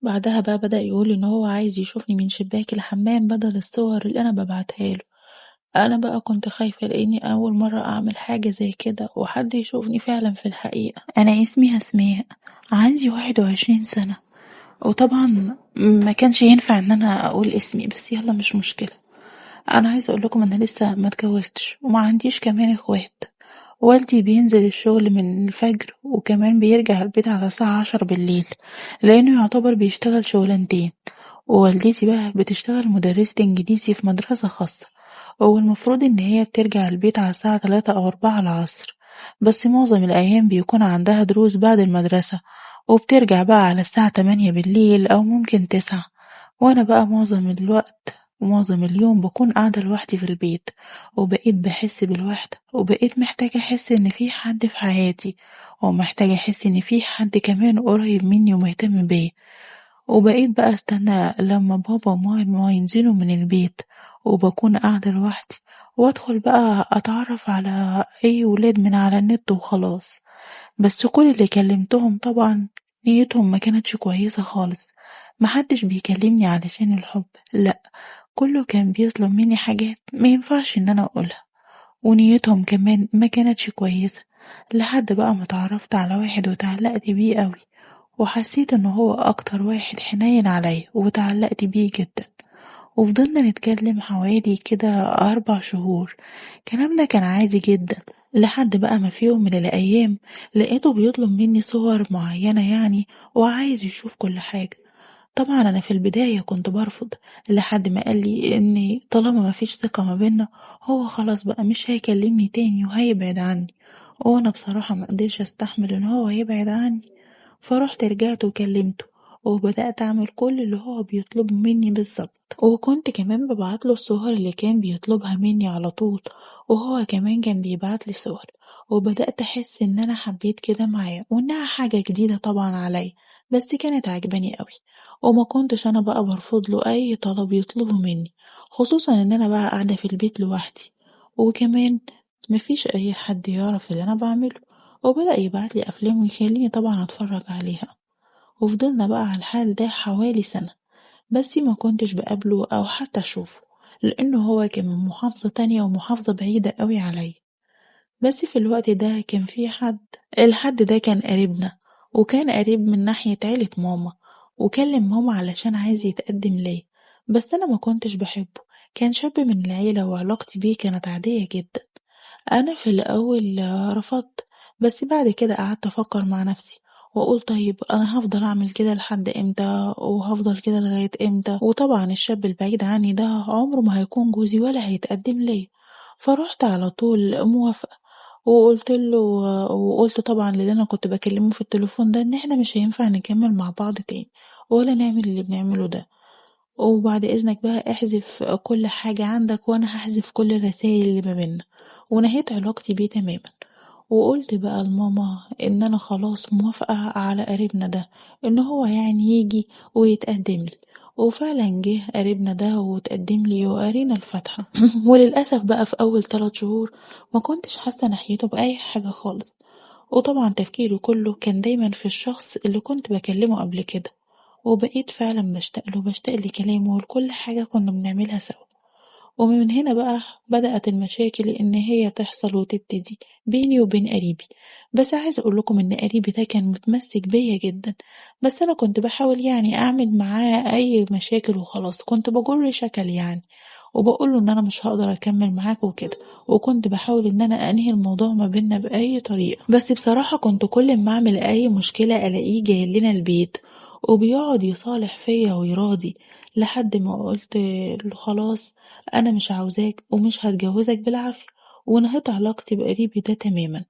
بعدها بقى بدأ يقول ان هو عايز يشوفني من شباك الحمام بدل الصور اللي انا ببعتها له. انا بقى كنت خايفة لاني اول مرة اعمل حاجة زي كده وحد يشوفني فعلا في الحقيقة. انا اسمي اسماء، عندي 21 سنة، وطبعا ما كانش ينفع ان انا اقول اسمي، بس يلا مش مشكلة. انا عايزة اقول لكم انا لسه ما اتجوزتش وما عنديش كمان اخوات. والدي بينزل الشغل من الفجر وكمان بيرجع البيت على الساعة 10 بالليل لانه يعتبر بيشتغل شغلانتين، ووالدتي بقى بتشتغل مدرسة انجليزي في مدرسة خاصة، والمفروض ان هي بترجع البيت على الساعة 3 او 4 العصر، بس معظم الايام بيكون عندها دروس بعد المدرسة وبترجع بقى على الساعة 8 بالليل او ممكن 9. وانا بقى معظم الوقت ومعظم اليوم بكون قاعدة لوحدي في البيت، وبقيت بحس بالوحدة، وبقيت محتاجة أحس إن في حد في حياتي، ومحتاجة أحس إن في حد كمان قريب مني ومهتم بيا. وبقيت بقى استنى لما بابا وماما ينزلوا من البيت وبكون قاعدة لوحدي، وادخل بقى اتعرف على اي ولاد من على النت وخلاص. بس كل اللي كلمتهم طبعا نيتهم ما كانتش كويسة خالص، محدش بيكلمني علشان الحب، لا كله كان بيطلب مني حاجات ما ينفعش ان انا اقولها، ونيتهم كمان ما كانتش كويسة. لحد بقى ما اتعرفت على واحد وتعلقت بيه قوي، وحسيت ان هو اكتر واحد حنين عليا وتعلقت بيه جدا، وفضلنا نتكلم حوالي كده 4 شهور. كلامنا كان عادي جدا، لحد بقى ما في يوم من الايام لقيته بيطلب مني صور معينة يعني، وعايز يشوف كل حاجة. طبعا انا في البداية كنت برفض، لحد ما قال لي ان طالما ما فيش ثقة ما بينا هو خلاص بقى مش هيكلمني تاني وهيبعد عني، وانا بصراحة ما قدرتش استحمل ان هو يبعد عني. فروحت رجعت وكلمته، وبدأت أعمل كل اللي هو بيطلبه مني بالظبط، وكنت كمان ببعتله الصور اللي كان بيطلبها مني على طول، وهو كمان كان بيبعتلي صور. وبدأت أحس إن أنا حبيت كده معاه، وإنها حاجة جديدة طبعا عليا، بس كانت عجباني قوي، وما كنتش أنا بقى برفض له أي طلب يطلبه مني، خصوصا إن أنا بقى قاعدة في البيت لوحدي، وكمان مفيش أي حد يعرف اللي أنا بعمله. وبدأ يبعتلي أفلام ويخليني طبعا أتفرج عليها، وفضلنا بقى على الحال ده حوالي سنة، بس ما كنتش بقابله أو حتى أشوفه، لأنه هو كان من محافظة تانية ومحافظة بعيدة قوي عليا. بس في الوقت ده كان في حد، الحد ده كان قريبنا، وكان قريب من ناحية عيلة ماما، وكلم ماما علشان عايز يتقدم ليا، بس أنا ما كنتش بحبه. كان شاب من العيلة وعلاقتي بيه كانت عادية جدا. أنا في الأول رفضت، بس بعد كده قعدت أفكر مع نفسي وأقول طيب أنا هفضل أعمل كده لحد إمتى، وهفضل كده لغاية إمتى، وطبعا الشاب البعيد عني ده عمره ما هيكون جوزي ولا هيتقدم ليا. فروحت على طول موافقة، وقلت له، وقلت طبعا للي أنا كنت بكلمه في التليفون ده إن إحنا مش هينفع نكمل مع بعض تاني ولا نعمل اللي بنعمله ده، وبعد إذنك بقى احذف كل حاجة عندك وأنا هحذف كل الرسائل اللي ما بينا. ونهيت علاقتي بيه تماما، وقلت بقى لماما ان انا خلاص موافقة على قريبنا ده ان هو يعني يجي ويتقدم لي، وفعلا جه قريبنا ده وتقدم لي وقرينا الفاتحة. وللأسف بقى في اول 3 شهور ما كنتش حاسة ناحيته بأي حاجة خالص، وطبعا تفكيري كله كان دايما في الشخص اللي كنت بكلمه قبل كده، وبقيت فعلا بشتاق له وبشتاق لكلامه ولكل حاجة كنا بنعملها سوا. ومن هنا بقى بدأت المشاكل إن هي تحصل وتبتدي بيني وبين قريبي. بس عايزة أقول لكم إن قريبي ده كان متمسك بيا جدا، بس أنا كنت بحاول يعني أعمل معاه أي مشاكل وخلاص، كنت بجر شكل يعني، وبقوله إن أنا مش هقدر أكمل معاك وكده، وكنت بحاول إن أنا أنهي الموضوع ما بينا بأي طريقة. بس بصراحة كنت كل ما أعمل أي مشكلة ألاقيه جاي لنا البيت وبيقعد يصالح فيا ويراضي، لحد ما قلت له خلاص أنا مش عاوزاك ومش هتجوزك بالعافية، ونهيت علاقتي بقريبي ده تماما،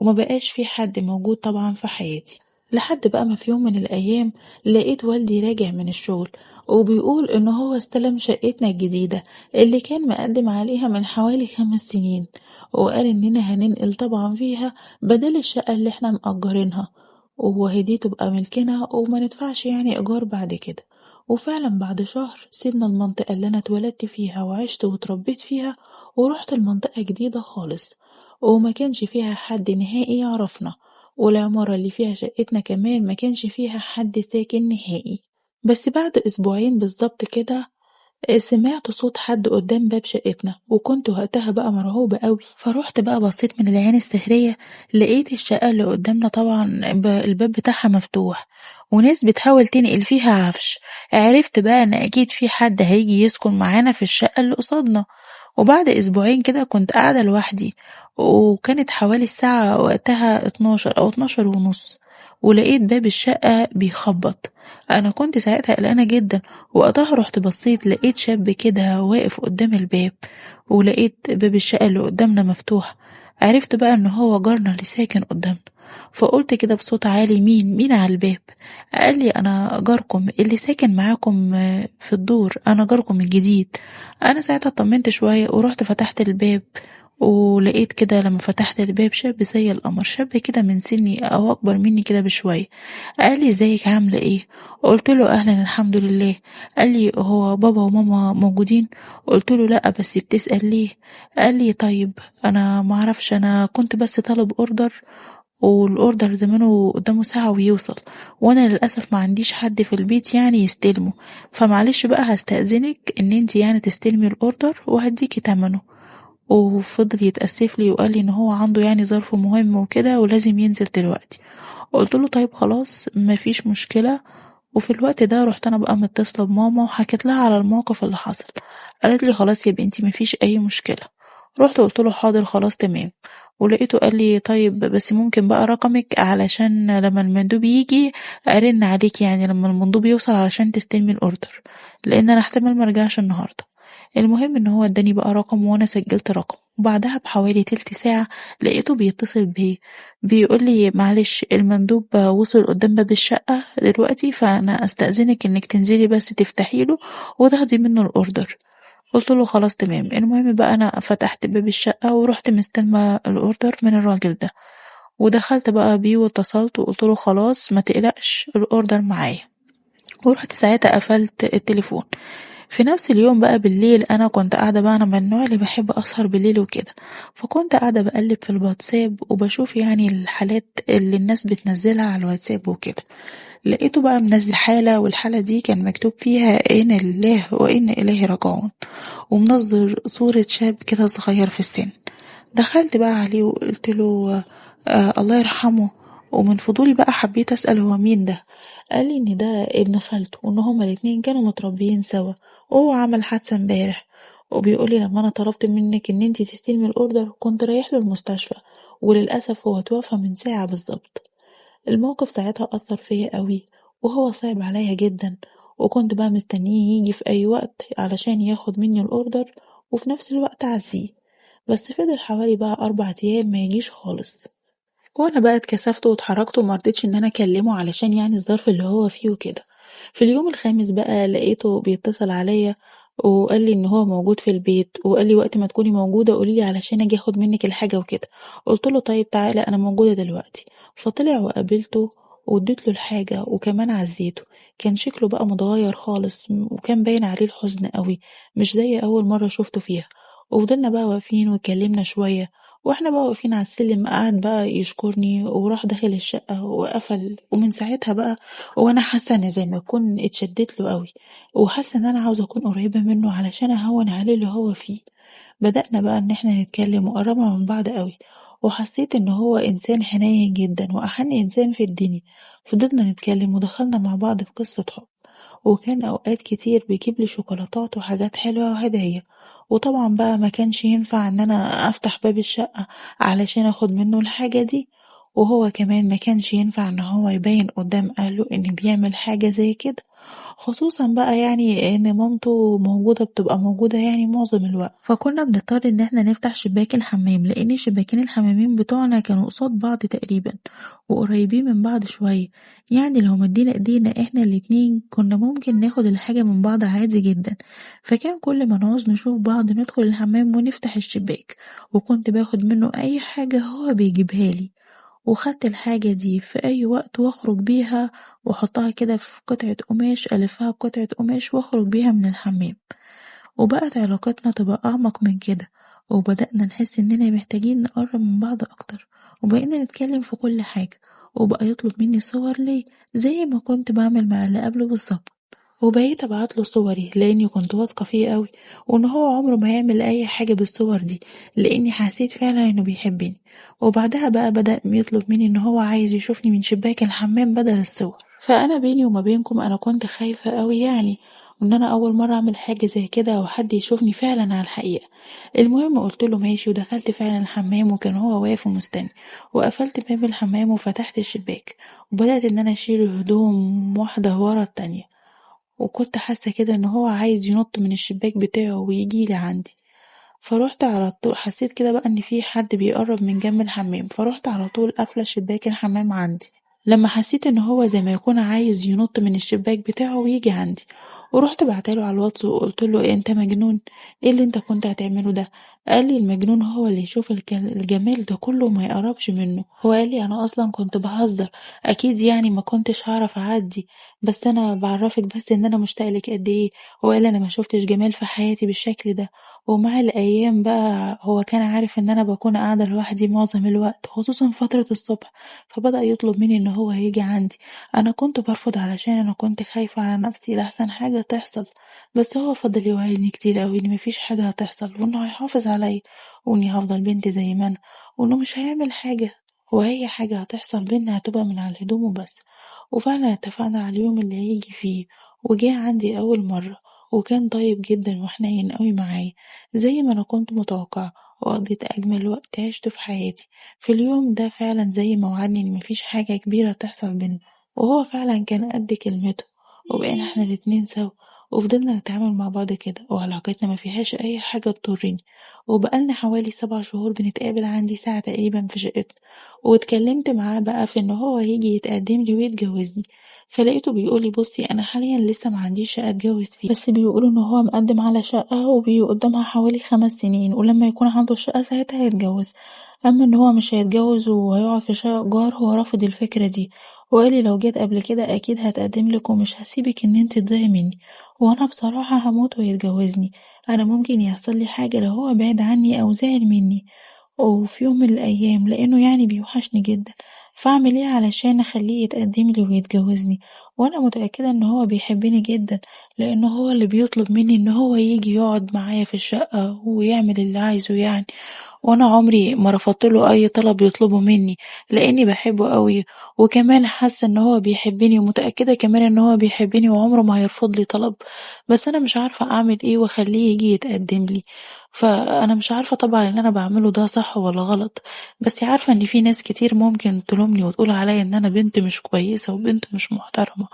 وما بقاش في حد موجود طبعا في حياتي. لحد بقى ما في يوم من الأيام لقيت والدي راجع من الشغل وبيقول إن هو استلم شقتنا الجديدة اللي كان مقدم عليها من حوالي 5 سنين، وقال إننا هننقل طبعا فيها بدل الشقة اللي احنا مأجرينها، وهي دي تبقى ملكنا وما ندفعش يعني إيجار بعد كده. وفعلا بعد شهر سيبنا المنطقة اللي أنا اتولدت فيها وعشت وتربيت فيها، ورحت المنطقة جديدة خالص وما كانش فيها حد نهائي يعرفنا، والعمارة اللي فيها شقتنا كمان ما كانش فيها حد ساكن نهائي. بس بعد أسبوعين بالظبط كده سمعت صوت حد قدام باب شقتنا، وكنت وقتها بقى مرعوبة قوي. فروحت بقى بصيت من العين السحرية، لقيت الشقة اللي قدامنا طبعا الباب بتاعها مفتوح وناس بتحاول تنقل فيها عفش. عرفت بقى ان اكيد في حد هيجي يسكن معانا في الشقة اللي قصادنا. وبعد أسبوعين كده كنت قاعدة لوحدي، وكانت حوالي الساعة وقتها 12 أو 12:30، ولقيت باب الشقة بيخبط. أنا كنت ساعتها قلقانة جدا. وقتها رحت بصيت لقيت شاب كده واقف قدام الباب، ولقيت باب الشقة اللي قدامنا مفتوح. عرفت بقى إن هو جارنا اللي ساكن قدامنا. فقلت كده بصوت عالي، مين على الباب؟ قال لي أنا جاركم اللي ساكن معاكم في الدور، أنا جاركم الجديد. أنا ساعتها اطمنت شوية ورحت فتحت الباب، ولقيت كده لما فتحت الباب شاب زي القمر، شاب كده من سني او اكبر مني كده بشويه. قال لي ازيك عامله ايه؟ قلت له اهلا الحمد لله. قال لي هو بابا وماما موجودين؟ قلت له لا، بس بتسأل ليه؟ قال لي طيب انا معرفش، انا كنت بس طالب order، وال order زمانه قدامه ساعه ويوصل، وانا للاسف ما عنديش حد في البيت يعني يستلمه، فمعلش بقى هستأذنك ان انتي يعني تستلمي ال order وهديكي تمنه. وفضل يتأسف لي وقال لي ان هو عنده يعني ظرف مهم وكده ولازم ينزل دلوقتي. قلت له طيب خلاص مفيش مشكلة. وفي الوقت ده رحت انا بقى متصلة بماما وحكيت لها على الموقف اللي حصل. قالت لي خلاص يا بنتي مفيش اي مشكلة. رحت قلت له حاضر خلاص تمام. ولقيته قال لي طيب بس ممكن بقى رقمك علشان لما المندوب يجي ارن عليك، يعني لما المندوب يوصل علشان تستلمي ال order، لان انا احتمال مرجعش النهارده. المهم ان هو اداني بقى رقم وانا سجلت رقم. وبعدها بحوالي تلت ساعة لقيته بيتصل بي بيقول لي معلش المندوب وصل قدام باب الشقة دلوقتي، فانا استأذنك انك تنزلي بس تفتحي له وتاخدي منه ال order. قلت له خلاص تمام. المهم بقى انا فتحت باب الشقة ورحت مستلمة ال order من الراجل ده، ودخلت بقى بيه واتصلت وقلت له خلاص ما تقلقش ال order معايا. ورحت ساعتها قفلت التليفون. في نفس اليوم بقى بالليل انا كنت قاعده بقى، انا من النوع اللي بحب اسهر بالليل وكده، فكنت قاعده بقلب في الواتساب وبشوف يعني الحالات اللي الناس بتنزلها على الواتساب وكده. لقيته بقى منزل حاله، والحاله دي كان مكتوب فيها إنا لله وإنا إليه راجعون، ومنزل صوره شاب كده صغير في السن. دخلت بقى عليه وقلت له الله يرحمه. ومن فضولي بقى حبيت أسأل هو مين ده. قال لي إن ده ابن خالته، وإن هما الاتنين كانوا متربيين سوا، وهو عمل حادثة امبارح. وبيقولي لما أنا طلبت منك إن انتي تستلمي الأوردر كنت رايح له المستشفى، وللأسف هو توفى من ساعة بالظبط. الموقف ساعتها أثر فيا قوي، وهو صعب عليا جدا، وكنت بقى مستنيه يجي في أي وقت علشان ياخد مني الأوردر وفي نفس الوقت أعزيه. بس فضل حوالي بقى 4 أيام ما يجيش خالص. وانا بقى اتكسفت واتحركت ومرضتش ان انا اكلمه علشان يعني الظرف اللي هو فيه وكده. في اليوم الخامس بقى لقيته بيتصل عليا وقال لي ان هو موجود في البيت، وقال لي وقت ما تكوني موجوده قولي لي علشان اجي اخد منك الحاجه وكده. قلت له طيب تعالى انا موجوده دلوقتي. فطلع وقابلته واديت له الحاجه وكمان عزيته. كان شكله بقى متغير خالص، وكان باين عليه الحزن قوي، مش زي اول مره شفته فيها. وفضلنا بقى واقفين واتكلمنا شويه، واحنا بقى واقفين على السلم قعد بقى يشكرني وراح داخل الشقة وقفل. ومن ساعتها بقى وانا حاسة ان زي ما اكون اتشدت له قوي، وحاسة ان انا عاوزة اكون قريبة منه علشان اهون عليه اللي هو فيه. بدأنا بقى ان احنا نتكلم وقربنا من بعض قوي، وحسيت ان هو انسان حنين جدا واحن انسان في الدنيا. فضلنا نتكلم ودخلنا مع بعض في قصة حب، وكان اوقات كتير بيجيب لي شوكولاتات وحاجات حلوة وهدايا. وطبعا بقى ما كانش ينفع ان انا افتح باب الشقة علشان اخد منه الحاجة دي، وهو كمان ما كانش ينفع ان هو يبين قدام اهله ان بيعمل حاجة زي كده، خصوصا بقى يعني ان مامته موجودة، بتبقى موجودة يعني معظم الوقت. فكنا بنضطر ان احنا نفتح شباك الحمام، لان شباكين الحمامين بتوعنا كانوا قصاد بعض تقريبا وقريبين من بعض شوية، يعني لو مدينا ايدينا احنا الاتنين كنا ممكن ناخد الحاجة من بعض عادي جدا. فكان كل ما نعوز نشوف بعض ندخل الحمام ونفتح الشباك، وكنت باخد منه اي حاجة هو بيجيبها لي، وخدت الحاجة دي في أي وقت واخرج بيها واحطها كده في قطعة قماش، ألفها بقطعة قماش واخرج بيها من الحمام. وبقت علاقتنا تبقى أعمق من كده، وبدأنا نحس إننا محتاجين نقرب من بعض أكتر، وبقينا نتكلم في كل حاجة، وبقى يطلب مني صور ليه زي ما كنت بعمل مع اللي قبله بالظبط. وبقيت ابعتله صوري لاني كنت واثقه فيه قوي وان هو عمره ما هيعمل اي حاجه بالصور دي، لاني حسيت فعلا انه بيحبني. وبعدها بقى بدأ يطلب مني ان هو عايز يشوفني من شباك الحمام بدل الصور. فانا بيني وما بينكم انا كنت خايفه قوي يعني، وان انا اول مره اعمل حاجه زي كده وحد يشوفني فعلا على الحقيقه. المهم قلت له ماشي، ودخلت فعلا الحمام وكان هو واقف ومستني، وقفلت باب الحمام وفتحت الشباك وبدأت ان انا اشيل الهدوم واحده ورا التانية، وكنت حاسه كده ان هو عايز ينط من الشباك بتاعه ويجيلي عندي. فروحت على طول، حسيت كده بقى ان في حد بيقرب من جنب الحمام، فروحت على طول قافله شباك الحمام عندي لما حسيت ان هو زي ما يكون عايز ينط من الشباك بتاعه ويجي عندي. ورحت بعتله على الواتس وقلت له إيه انت مجنون؟ ايه اللي انت كنت هتعمله ده؟ قال لي المجنون هو اللي يشوف الجمال ده كله وما يقربش منه. هو قال لي انا اصلا كنت بهزر، اكيد يعني ما كنتش هعرف اعدي، بس انا بعرفك بس ان انا مشتاق لك قد ايه. هو قال انا ما شفتش جمال في حياتي بالشكل ده. ومع الايام بقى هو كان عارف ان انا بكون قاعده لوحدي معظم الوقت خصوصا فتره الصبح، فبدأ يطلب مني ان هو هيجي عندي. انا كنت برفض علشان انا كنت خايفه على نفسي لأحسن حاجه تحصل، بس هو فضل يوعدني كتير قوي ان مفيش حاجه هتحصل وانه هيحافظ عليا واني هفضل بنت زي ما انا وانه مش هيعمل حاجه، وهي حاجه هتحصل بينا هتبقى من على الهدوم وبس. وفعلا اتفقنا على اليوم اللي هيجي فيه، وجه عندي اول مره وكان طيب جدا وحنين قوي معايا زي ما انا كنت متوقعه، وقضيت اجمل وقت عشته في حياتي في اليوم ده. فعلا زي ما وعدني ان مفيش حاجه كبيره تحصل بينا، وهو فعلا كان قد كلمته، وبقينا احنا الاتنين سوا وفضلنا نتعامل مع بعض كده، وعلاقتنا ما فيهاش اي حاجه تضرني. وبقالنا حوالي 7 شهور بنتقابل عندي ساعه تقريبا في شقتنا. واتكلمت معاه بقى في ان هو هيجي يتقدم لي ويتجوزني، فلقيته بيقولي بصي انا حاليا لسه ما عنديش شقه اتجوز فيها، بس بيقولوا ان هو مقدم على شقه وبيقدمها حوالي 5 سنين، ولما يكون عنده الشقه ساعتها هيتجوز. اما ان هو مش هيتجوز وهيقعد في شقه ايجار، هو رافض الفكره دي، وقالي لو جيت قبل كده اكيد هتقدملك ومش هسيبك ان انت تضيعي مني، وانا بصراحه هموت ويتجوزني. انا ممكن يحصل لي حاجه لو هو بعيد عني او زعل مني وفي يوم من الايام، لانه يعني بيوحشني جدا. فاعمل ايه علشان اخليه يتقدم لي ويتجوزني؟ وانا متأكدة ان هو بيحبني جدا، لانه هو اللي بيطلب مني ان هو يجي يقعد معايا في الشقة ويعمل اللي عايزه يعني، وانا عمري ما رفضت له اي طلب يطلبه مني لاني بحبه قوي، وكمان حاسه ان هو بيحبني ومتأكدة كمان ان هو بيحبني وعمره ما هيرفض لي طلب. بس انا مش عارفة اعمل ايه واخليه يجي يتقدم لي. فانا مش عارفة طبعا اللي انا بعمله ده صح ولا غلط، بس عارفة ان في ناس كتير ممكن تلومني وتقول عليا ان انا بنت مش كويسة وبنت مش محترمة،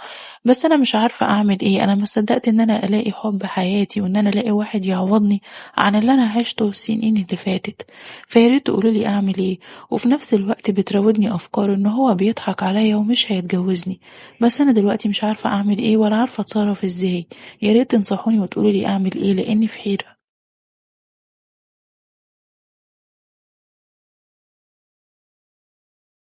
بس انا مش عارفة اعمل ايه. انا ما صدقت ان انا الاقي حب حياتي وان انا الاقي واحد يعوضني عن اللي انا عشته السنين اللي فاتت، فياريت تقولولي اعمل ايه. وفي نفس الوقت بتراودني افكار ان هو بيضحك عليا ومش هيتجوزني، بس انا دلوقتي مش عارفة اعمل ايه ولا عارفة اتصرف ازاي. ياريت تنصحوني وتقولولي اعمل ايه لاني في حيرة.